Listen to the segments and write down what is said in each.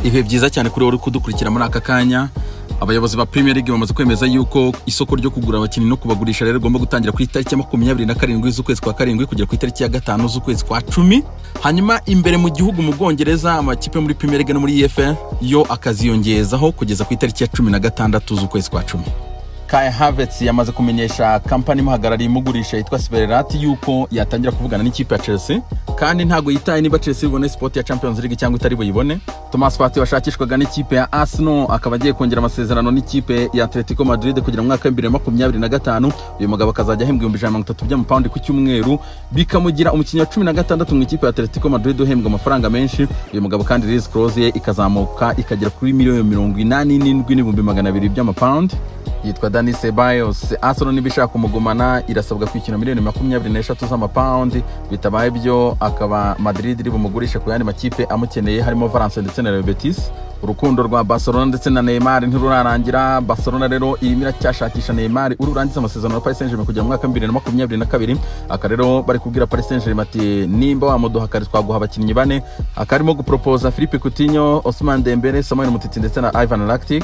Ibihe byiza cyane kuri wowe uri kudukurikira muri aka kanya. Abayobozi ba Premier League bamaze kwemeza yuko isoko ryo kugura abakinnyi no kubagurisha rero rigomba gutangira ku itariki ya 27 z'ukwezi kwa karindwi kugera ku itariki ya 5 z'ukwezi kwa 10. Hanyuma imbere mu gihugu, mu Bwongereza, amakipe muri Premier League no muri EFL yo akaziyongezaho kugeza ku itariki ya 16 z'ukwezi kwa 10. Kai Havertz yamaze kumenyesha kampani imuhagarariye imugurisha yitwa Siberati yuko yatangira kuvugana n'ikipe ya Chelsea, kandi ntabwo yitaye niba Chelsea ibone spot ya Champions League cyangwa itari buyibone. Thomas Partey washakishwaga n'ikipe ya Arsenal akaba agiye kongera amasezerano n'ikipe ya Atletico Madrid kugira mu mwaka wa 2025. Uyu mugabo akazajya ahembwa 130,000 by'amapawundi ku cyumweru, bikamugira umukinnyi wa 16 mu ikipe ya Atletico Madrid uhembwa amafaranga menshi. Uyu mugabo kandi release clause ye ikazamuka ikagera kuri 87,200,000 by'amapawundi. Yitwa Dani Ceballos. Arsenal niba ishaka kumugumana irasabwa kwishyura miliyoni 23 z'amapawundi, bitabaye ibyo akaba Madrid iri bumugurishe ku yandi makipe amukeneye, harimo Valence ndetse na Real Betis. Urukundo rwa Barcelona ndetse na Neymar ntirurarangira. Barcelona rero irimo iracyashakisha Neymar uri burangize amasezerano na Paris Saint-Germain kugera mu mwaka wa 2022. Aka rero bari kubwira Paris Saint-Germain ati: "Nimba wamuduha kare twaguha abakinnyi bane." Akarimo guproposa Philippe Coutinho, Ousmane Dembele, Samuel Umtiti ndetse na Ivan Rakitic.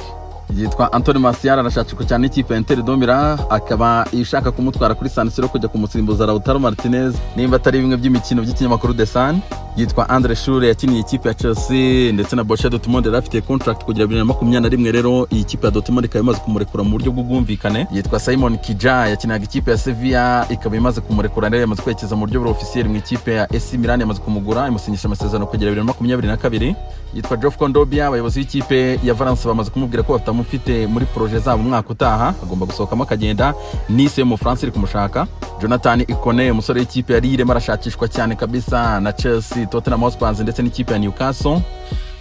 Yitwa Anthony Martial, arashakishwa cyane n'ikipe ya Inter de Milan, akaba ishaka kumutwara kuri San Siro kujya kumusimbuza Lautaro Martinez, nimba atari bimwe by'imikino by'ikinyamakuru The Sun. Yitwa Andre Schürrle, yakiniye ikipe ya Chelsea ndetse na Borussia Dortmund, yari afite contract kugera 2021. Rero iyi kipe ya Dortmund ikaba imaze kumurekura mu buryo bw'ubwumvikane. Yitwa Simon Kjaer, yakinaga ikipe ya Sevilla, ikaba imaze kumurekura. Rero yamaze kwerekeza mu buryo officiel mu ikipe ya AC Milan, yamaze kumugura, imusinyisha amasezerano kugera 2022. Yitwa Geoff Kondogbia, abayobozi b'ikipe ya Valence bamaze kumubwira ko batamufite muri projet zabo umwaka utaha, agomba gusohokamo akagenda. Nice yo mu France iri kumushaka. Jonathan Ikone, umusore w'ikipe ya Lille, arashakishwa cyane kabisa na Chelsea, Tottenham Hotspur ndetse n'ikipe ya Newcastle.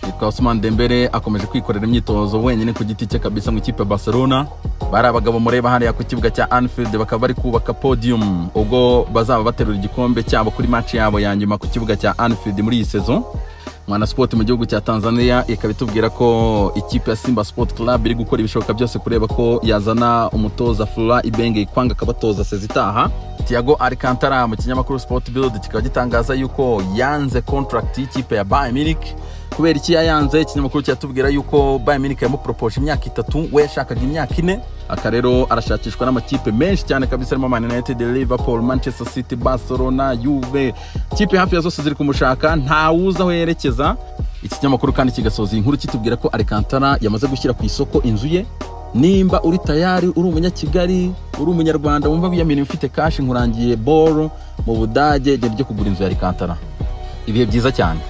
Yitwa Ousmane Dembele, akomeje kwikorera imyitozo wenyine ku giti cye kabisa mu ikipe ya Barcelona. Bari abagabo mureba hariya ku kibuga cya Anfield bakaba bari kubaka podium ubwo bazaba baterura igikombe cyabo kuri match yabo ya nyuma ku kibuga cya Anfield muri iyi saison. Mwana Sport mu gihugu cya Tanzania ikaba itubwira ko ikipe ya Simba Sport Club iri gukora ibishoboka byose kureba ko yazana umutoza Florent Ibenge Ikwanga akabatoza saison itaha. Thiago Alcantara, mu kinyamakuru Sport Bild kikaba gitangaza yuko yanze contract y'ikipe ya Bayern Munich. Kubera iki yayanze? Ikinyamakuru kiratubwira yuko Bayern Munich yamupropoje imyaka 3, we yashakaga imyaka 4. Aka rero arashakishwa n'amakipe menshi cyane kabisa, harimo Man United, Liverpool, Manchester City, Barcelona, Juve, kipe hafi ya zose ziri kumushaka, ntawuzi aho yerekeza. Iki kinyamakuru kandi kigasoza iyi nkuru kitubwira ko Alcantara yamaze gushyira ku isoko inzu ye. Nimba uri tayari, uri umunyakigali, uri umunyarwanda, wumva wiyaminiye, ufite cash, nkurangiye boro mu Budage, genda ujye kugura inzu ya Alcantara. Ibihe byiza cyane.